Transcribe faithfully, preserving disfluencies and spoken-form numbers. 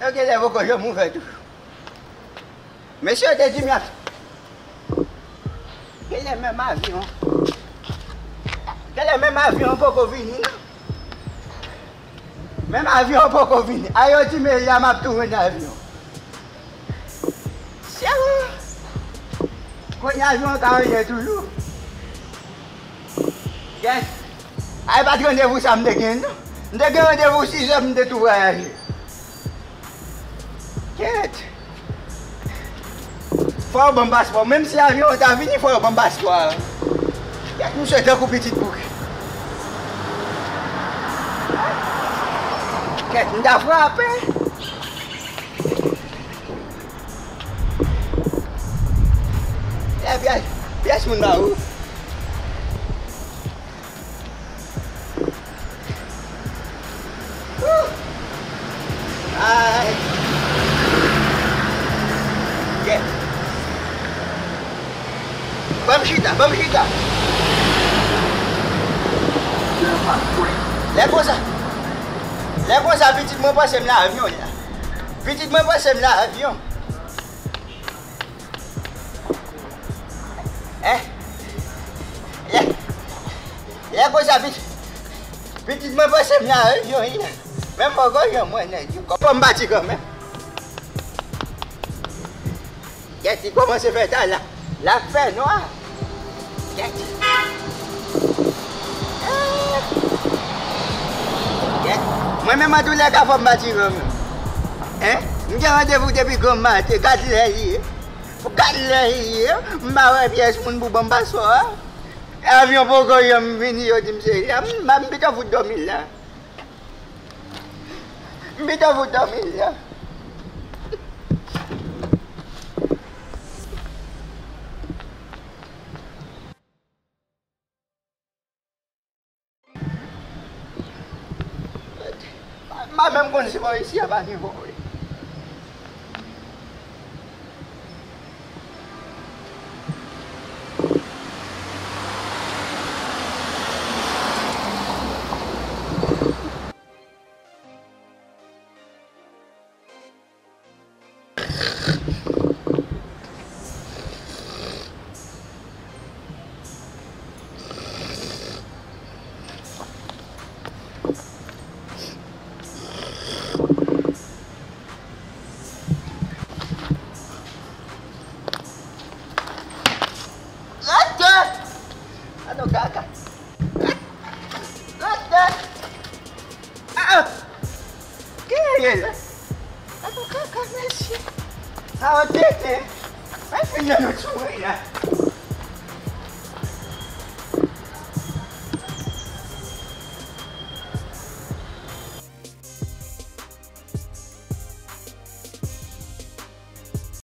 Yo genlè poko janm ouvè toujou. Mesye yo te di m y ap. Genlè menm avyon. Genlè menm avyon an poko vini, non. Menm avyon an poko vini. A yo di m e la m ap tou jwenn avyon. Sèvo. Kounye a avyon an ka anyen toujou. Yes. A e pa t randevou sa m te gen, non. M te gen randevou sizè, m te tou vwayaje. Kèt. Fò yo ban m paspò. Menm si avyon an ta vini, fò yo ban m paspò a. Kèt, misye tankou pitit bouke. Kèt, m ta frape. E pyès, pyès moun la ou. Woo! Ay! Yeah! Ban m chita, ban m chita! Lè konsa, lè konsa, pitit mwen panse m nan avyon la. Pitit mwen panse m nan avyon. Hein? Lè, lè konsa, pitit, pitit mwen panse m nan avyon, wi. Men m poko janm wè nèg yo. Fò m pati kanmenm. Kèt, li kòmanse fè ta la. L ap fè nwa. Kèt. Kèt. Mwen menm, antoulèka, fò m pati kanmenm. Hein? M gen randevou depi granm maten. Gad lè li ye. Gad lè li ye, m pa wè pyès moun pou ban m paspò a. Avyon poko janm vini, yo di m se la. M, m pito fout dòmi la. M pito fout dòmi la. M pa menm konn si bò isi a pa gen von vre. Rete! Alo, kaka. Rete! Ah, ah! Ki ye la? Alo, kaka, mesye. Ah, tete. Mwen fin nan nou sou mwen la.